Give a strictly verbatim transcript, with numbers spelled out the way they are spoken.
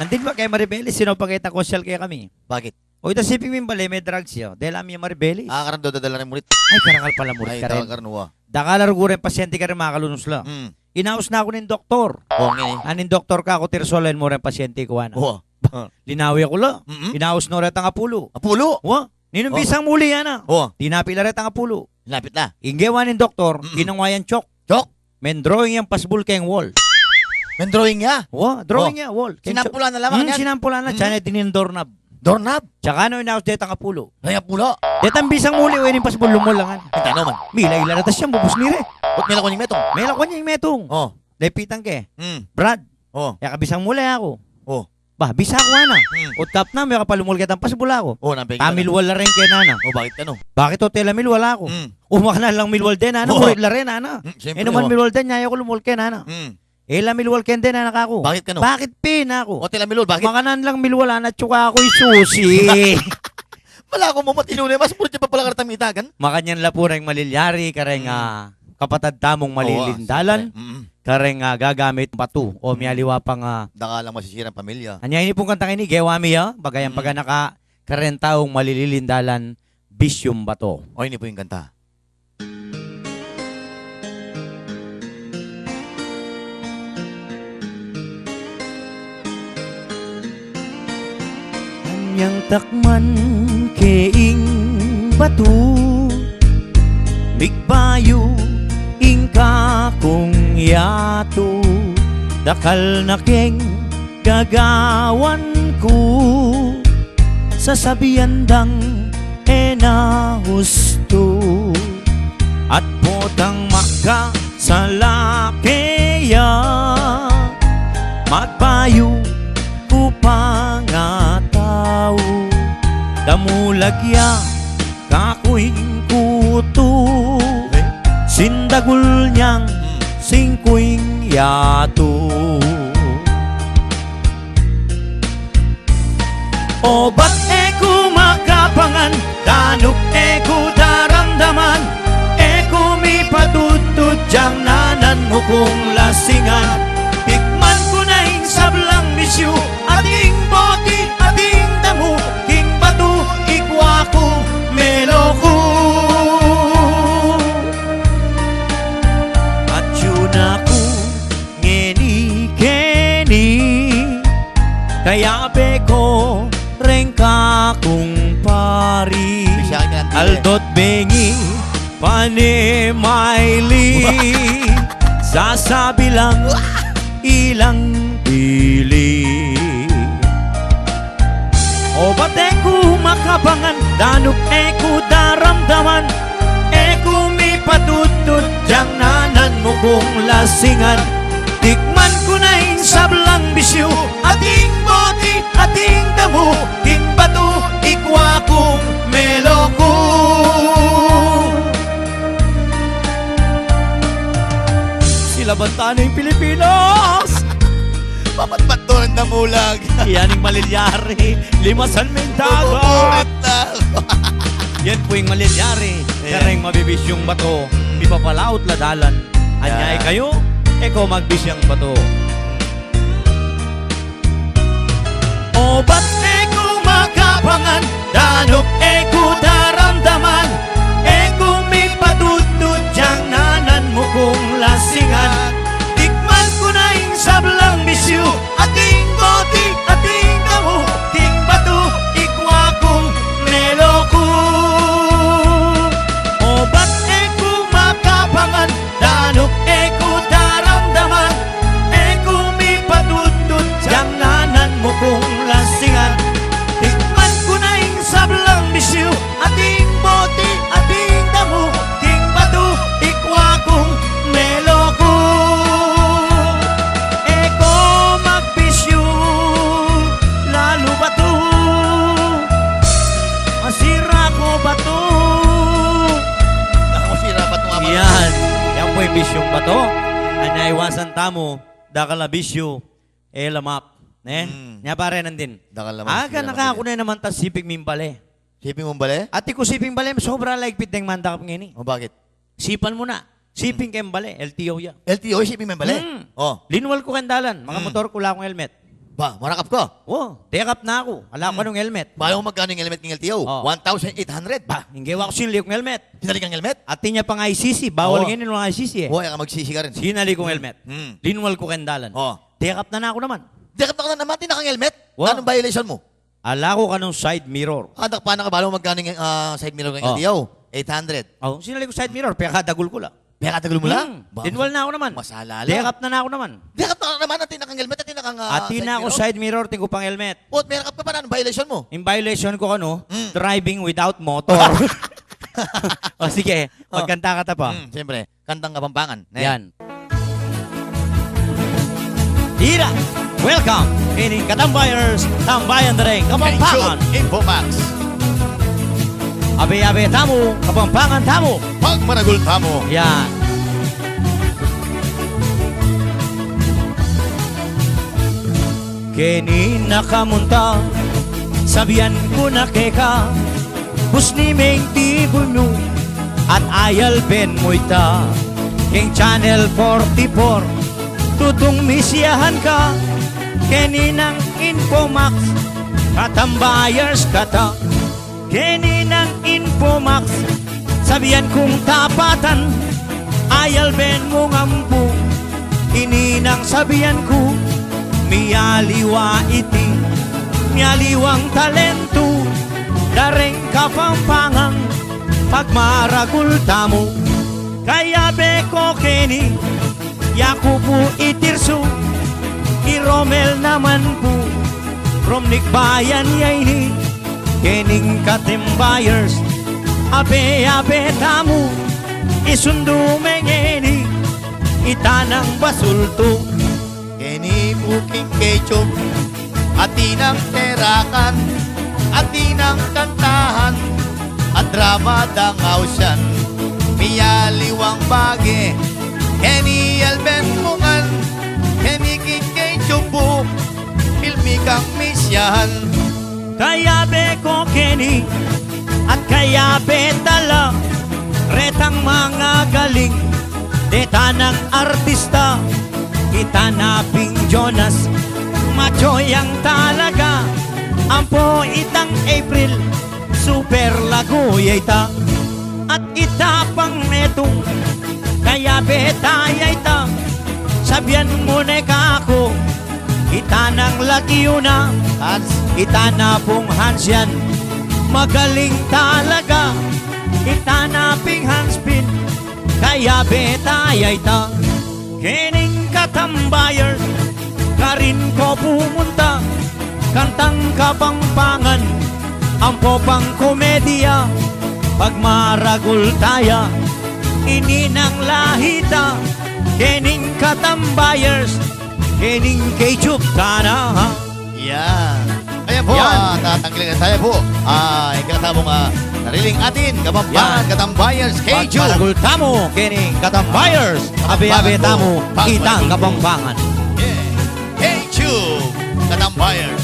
Hindi ba kaya Maribelis, sino pa kita kosyal kaya kami? Bakit? O, ita siping ming bale, me-drugs ya. Dela mi Maribelis. Ah, karan do dadala rin murit. Ay, karangal pala murit. Ay, karan. Dakal karan, wa. Dakal a rugu reng pasyente karin, makalunus la. Mm. Inaus na ku ning doktor. O, ngeni. Aning doktor ka, aku tirsolen mu reng pasyente ku, ana. Wa. Linawi aku la. Mm-mm. Inaus no retang apulu. Apulu? Wa. Ninung bisang muli, ana. Wa. Tinapi la retang apulu. Tinapit la. Ing gewa ning doktor, mm-mm, kinangwa yang chalk. Chalk? Mendrawing yang pasbul keng wall. Mendrawing ya? Wa, drawing ya, wall. Keng chalk. Sinampul la na la, mm, kanyan? Sinampul la na, mm-mm, tsaka ne dinin doorknob. Doorknob? Tsaka no, inaus detang apulu. Ay, apulu. Detang bisang muli, o, ining pasbul lumwal la ngan. Ita naman. Mila-ila reta siyang bubus ni re. Ba't mela kunyang metung? Mela kunyang metung. O. Lepitan ke. Mm. Brad. O. E ka bisang muli aku. O. Ba, bisa ku, ana. Mm. Utkap na, mekapalumwal ketang pasbul aku. O, nang pegit na. Pamilwal la rin ke, nana. O, bakit kanu? Bakit o tela milwal aku? Mm. O, makananu lang milwal den, ana. O. Murit la rin, ana. Mm, siyempre, e naman o. Milwal den, nyaya ku lumwal ke, nana. Mm. E la milwal ke den, ana, kaku. Bakit kanu? Bakit pin aku? O tela milwal, bakit? Makananu lang milwal, ana, tsuka aku isusi. Balaku mu matinu ne, mas murit ya pa pala karetang mitagan. Makanyan la pu reng malilyari kareng, mm, ah, kapatad tamung malilindalan. Awa, siyempre. Mm-mm. Kareng, ah, gagamit batu o, mm, mialiwa pang, ah, dakal lang masisirang pamilya. Anya ini pung kantang ini, gewa mi ya, bagayang, mm, paganaka kareng taung malilindalan, bisyung bato. O, ini pu ing kanta. Anyang takman ke ing batu, migbayu ing kakung yatu, dakal na keng gagawan ku, sasabian dang e na hustu. At potang makasala ke ya, magbayu ku pangatau. Damulag ya kaku ing kutu, sindagul nyang singku ing yatu. O bat e ku makapangan, danup e ku daramdaman, e ku mipatudtud dyang nanan mu kung lasingan. Tikman ku na ing sablang bisyu, ating boti, ating damu, king batu ikwa kung melo ku. Atyu na ku ngeni keni, kayabe ko reng kakung pari. Aldo't bengi pane maili, sasabi lang ilang bili. O bat e ku makapangan, danup e ku daramdaman, e ku mipatudtud dyang nanan mu kung lasingan. Tikman ku na ing sablang bisyu, ating boti, ating damu, king batu ikwa kung melo ku. Sila banta na ing Pilipinas. Pamatpat to rin damulag. Yan ing malilyari. Limasan me ing dagat. Yan pu ing malilyari. Ayan. Kareng mabibisyung bato, mipapalaut la dalan. Anya ikayu, e ko magbisyang bato. O bat e ku makapangan, danup e ku daramdaman, e ku mipatudtud dyang nanan mu kung lasingan. Tikman ku na ing sablang bisyu, ating boti, ating damu, king batu ikwa kung melo ku. O bat e ku makapangan, danup e ku daramdaman, e ku mipatudtud dyang nanan mu kung lasingan. Tikman ku na ing sablang bisyu, ating boti, ating damu, king batu ikwa kung melo ku. E ko magbisyu, lalu batu, masira ko batu. Naku, sira pa tung apat. Yan. Yan pu ing bisyung bato. Anya iwasan tamu, dakal a bisyu, e la map. Ne? Mm. Nya pare nandin. Dakal naman. Aga sira na ka map. Aku ne naman ta siping ming bale. Siping mung bale? At iku siping bale, sobra la igpit deng mandakap ngeni. O, bakit? Sipan mu na. Siping keng bale, L T O ya. L T O, siping mung bale? Mm. O. Linwal ku keng dalan, makamotor ku, ala kung helmet. Ba, marakap ka? O, dekap na ku. Ala ku kanung helmet. Balu mu magkanu ing helmet king L T O? O. One thousand eight hundred. Ba, ing gewa ku sinali kung helmet. Sinali kang helmet? Atin ya pang I C C. Bawal ngeni nung I C C e. O, e ka mag-C C karin. Sinali kung helmet. Hmm. Linwal ku keng dalan. O. Dekap na na ku naman. Dekap na na ku naman, atin na kang helmet? O. Nanung violation mu? Ala ku kanung side mirror. Anak pa, balu mu magkanu ing, ah, side mirror king L T O? O. Eight hundred. O, sinali ku side mirror, pekadagul ku la. Pekadagul mu la? Hmm, ba, linwal na ku naman. Masalala. Dekap na na ku naman. Dekap na na naman, atin na kang helmet, atin na kang, ah, atin na ku side mirror, atin ku pang helmet. O, merakap ka pa, nanung violation mu? Ing violation ku kanu, hmm, driving without motor. O, sige, o, magkanta ka ta pa. Hmm, siyempre. Kantang Kapampangan, ne? Yan. Ira, welcome keni Katambayers, Tambayan da ring Kapampangan. Infomax. Abe-abe tamu, Kapampangan tamu. Pagmaragul tamu. Yan. Keni na ka munta, sabian ku na keka, busni me ing tibul mu at ayalben mu ita. King Channel forty-four, tutung misyahan ka, keni nang Infomax, Katambayers kata. Keni nang Infomax, sabian kung tapatan, ayalben mung ampu. Ini nang sabian ku, mialiwa iti, mialiwang talentu da ring Kapampangan, pagmaragul tamu. Kayabe ku keni, yaku pu i Tirso, i Romel naman pu, Romnick Bayan ya ini, kening Katambayers, abe-abe tamu, isundu me ngeni, ita nang basultu. Keni pu king Keju, atin nang terakan, atin nang kantahan, at drama dang ausan, mialiwang bage, keni alben mu ngan, keni king Keju pu, filmi kang misyahan. Kayabe ku keni, at kayabe ta la, retang mangagaling, deta nang artista, ita na pin Jonas, macho yang talaga, ampo itang April, super lagu ya ita. At ita pang metung, kayabe ta ya ita, sabian mu ne kaku, ita nang Lakiuna, Hans. Ita na pung Hans yan, magaling talaga, ita na ping Hans pin, kayabe ta ya ita. Kening Katambayers, karin ku pumunta, kantang Kapampangan, ampo pang komedya, pagmaragul ta ya, ini nang lahita, kening Katambayers, kening Keju ta na. Yan. Ayan pu, yan. Ah, tatanggalin na tayo pu. Ah, ing kinatamung, ah, sariling atin, Kapampangan, yan. Katambayers, Keju. Pagmaragul tamu, kening Katambayers, abe-abe tamu, itang Kapampangan. Yeah. Keju, Katambayers.